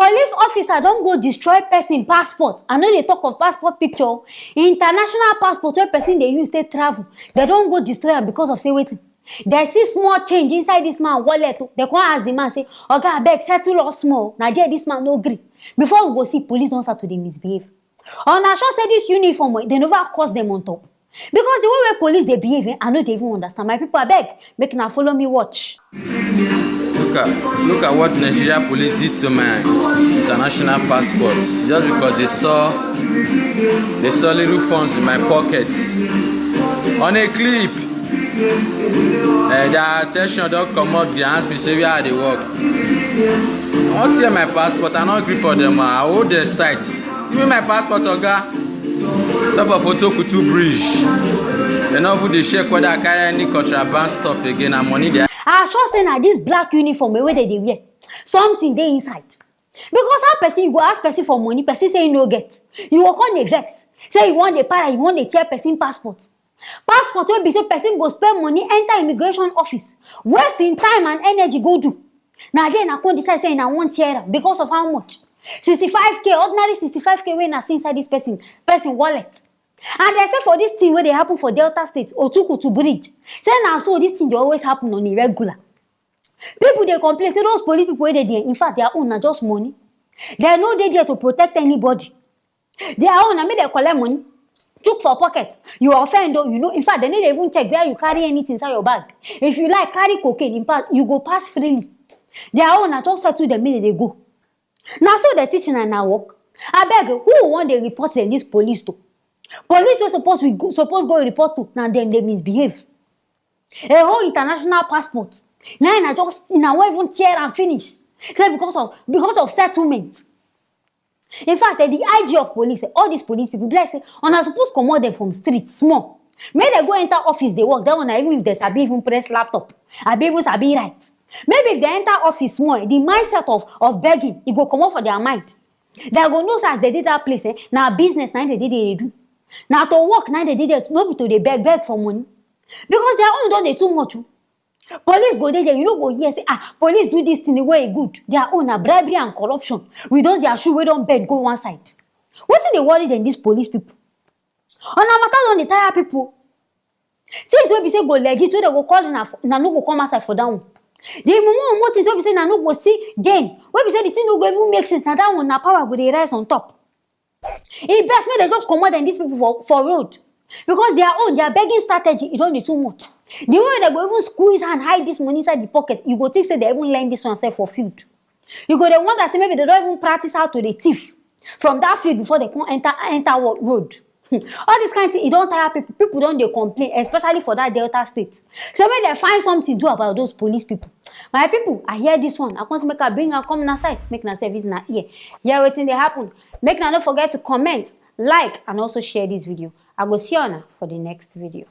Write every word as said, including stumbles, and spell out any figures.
Police officer don go destroy person passport. I no dey talk of passport picture o. International passport wey person dey use take travel, dem don go destroy am because of say wetin? Dem see small change inside this man wallet o. Dem come ask the man say, "Oga, abeg, settle us small." Na there this man no gree. Before we go see, police don start to dey misbehave. Una sure say this uniform, eh, dem never curse dem on top? Because the way wey police dey behave, eh, I no dey even understand. My people, abeg, make una follow me watch. Look at look at what Nigeria police did to my international passport just because they saw they saw little funds in my pocket. On a clip, uh, their attention don comot, they ask me say where I dey work. I wan tear my passport, I no gree for them, I hold them tight. Give me my passport, oga. Top of Otokutu bridge. They no even dey check whether I carry any contraband stuff again, and money dey. I sure say na this black uniform wey dem dey wear, something dey inside. Because how person, you go ask person for money, person say he no get, you go come dey vex say you wan dey para, you wan dey tear person passport. Passport wey be say person go spend money enter immigration office, waste him time and energy go do. Na there una come decide say una wan tear am because of how much? Sixty-five k, ordinary sixty-five k wey una see inside this person person wallet. And dem say for this thing wey dey happen for Delta State, Otukutu bridge, say na so this thing dey always happen on a regular. People dey complain say those police people wey dey there, in fact, their own na just money. Dem no dey there to protect anybody. Their own na make dem collect money, chook for pocket. You offend o, you know. In fact, dem no dey even check where you carry anything inside your bag. If you like carry cocaine, in fact, you go pass freely. Their own na just settle dem, make dem dey go. Na so dem teach una na work? Abeg, who wan dey report dem this police to? Police wey suppose we go, suppose go report to, na dem dey misbehave. A whole international passport, na una just, una wan even tear am finish. Say because of because of settlement. In fact, eh, the I G of police, eh, all these police people, be like say una suppose comot dem from street small. Make dem go enter office dey work. That one na even if dem sabi even press laptop, abi even sabi write. Maybe if dem enter office small, eh, the mindset of of begging, e go comot for their mind. Dem go know say as dem dey that place, eh, na business na im dem dey dey do. Na to work na im dem dey there, no be to dey beg beg for money. Because their own don dey too much o. Police go dey there, you no go hear say, "Ah, police do this thing wey e good." Their own na bribery and corruption with those their shoe wey don bend go one side. Wetin dey worry dem, these police people? Una matter don dey tire people. Things wey be say go legit, wey dem go call una for, una no go come outside for that one. The mumu mumu things wey be say una no go see gain, wey be say the thing no go even make sense, na that one na power go dey rise on top. E best make dem just comot dem, these people for for road, because their own, their begging strategy, e don dey too much. The way dem go even squeeze hand hide this money inside the pocket, you go think say dem even learn this one sef for field. You go dey wonder say maybe dem don even practice how to dey thief from that field before dem come enter enter wo- road. Hmm. All this kind thing, e don tire people. People don dey complain, especially for that Delta State. Say make dem find something do about those police people. My people, I hear this one, I come say make I bring am come una side, make una service na ear. Hear wetin dey happen. Make una no forget to comment, like, and also share this video. I go see una for the next video.